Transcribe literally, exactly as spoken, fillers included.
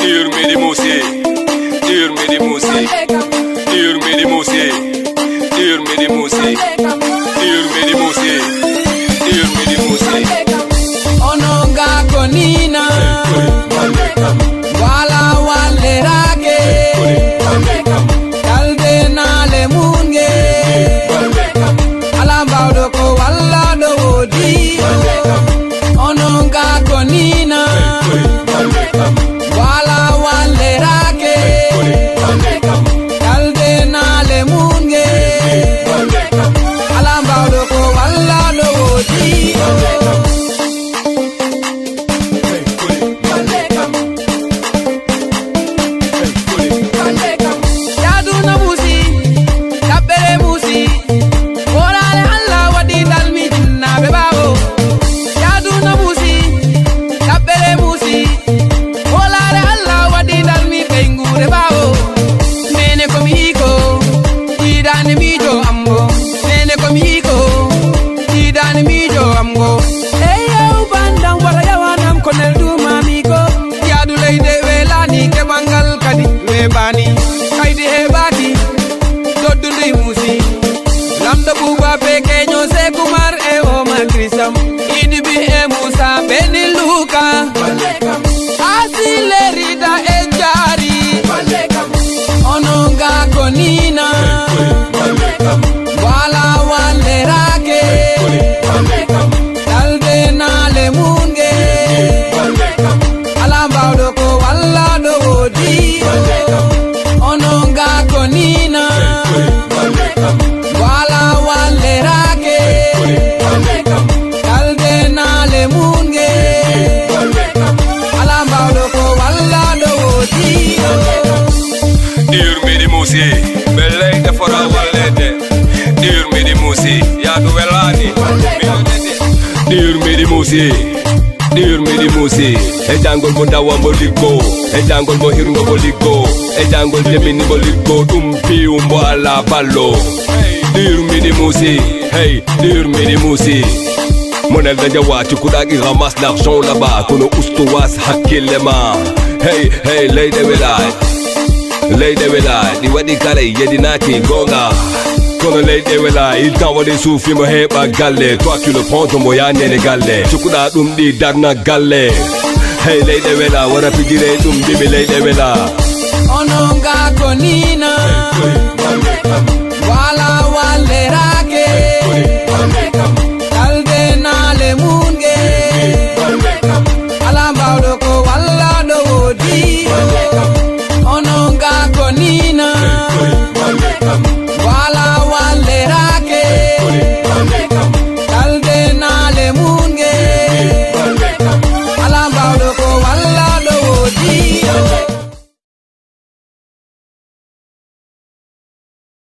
Dur Midi Moussy, Dur Midi Moussy, Dur Midi Moussy, Dur Midi Moussy, Dur Midi Moussy, Dur Midi Moussy. Onon ga ko nina, wala wallerake, kalde nale munge, ala mbawɗo ko walla ɗo wodi. Onon ga ko nina, wala wallerake, kalde nale munge, ala mbawɗo ko walla ɗo wodi. Yaaduna muusi, ɗaɓɓere muusi, wolaare Allah waɗi dalmi jinnaaɓe ɓaawo. Yaaduna muusi, ɗaɓɓere muusi, wolaare Allah waɗi dalmi ɓeynguure ɓaawo. Nene ko mi yiiko, yiɗaani miijo ambo. Nene ko mi yiiko, yiɗaani miijo ambo. Eyo bandam wala yawanam ko nel duma miiko. Yaadu leyɗe welani keɓal ngal kadi weɓani. Kaydi heɓaki, doddu ndi muusi. Lamɗo Buuba be keño Seeku Umar e Omar Krisam. Idi bi e Muusa Beni Luka. Asi lerida e jaari. Onon ga ko nina. Wala wallerake. Kalde nale munge. Ala mbawɗo ko walla ɗo wodi. Onon ga ko nina. Wala wallerake. Kalde nale munge. Ala mbawɗo ko walla ɗo wodi. Dur Midi Moussy, ɓe leyɗe fota wallede. Dur Midi Moussy, yaadu welani. Dur Midi Moussy, Dur Midi Moussy. E jangol mo dawa mo liggo, e jangol mo hirgo mo liggo, e jangol jemini mo liggo, ɗum piw mo ala ballo. Dur Midi Moussy, hey, Dur Midi Moussy. Monel da jawa ci kuɗa ki ramasse l'argent là-bas, kono ustu was hakkille ma. Hey, hey, leyɗe welay. Leyɗe wela, ɗi waɗi kala yedinaki gonga. Kono leyɗe wela, il temps waɗi suufi mo heɓa galle. Toi qui le prends, mo ya nene galle. Cukuɗa ɗum ɗi darna galle. Hey, leyɗe wela, wara pijire ɗum bimi leyɗe wela. Onon ga ko nina. Wala wallerake. Kalde nale munge.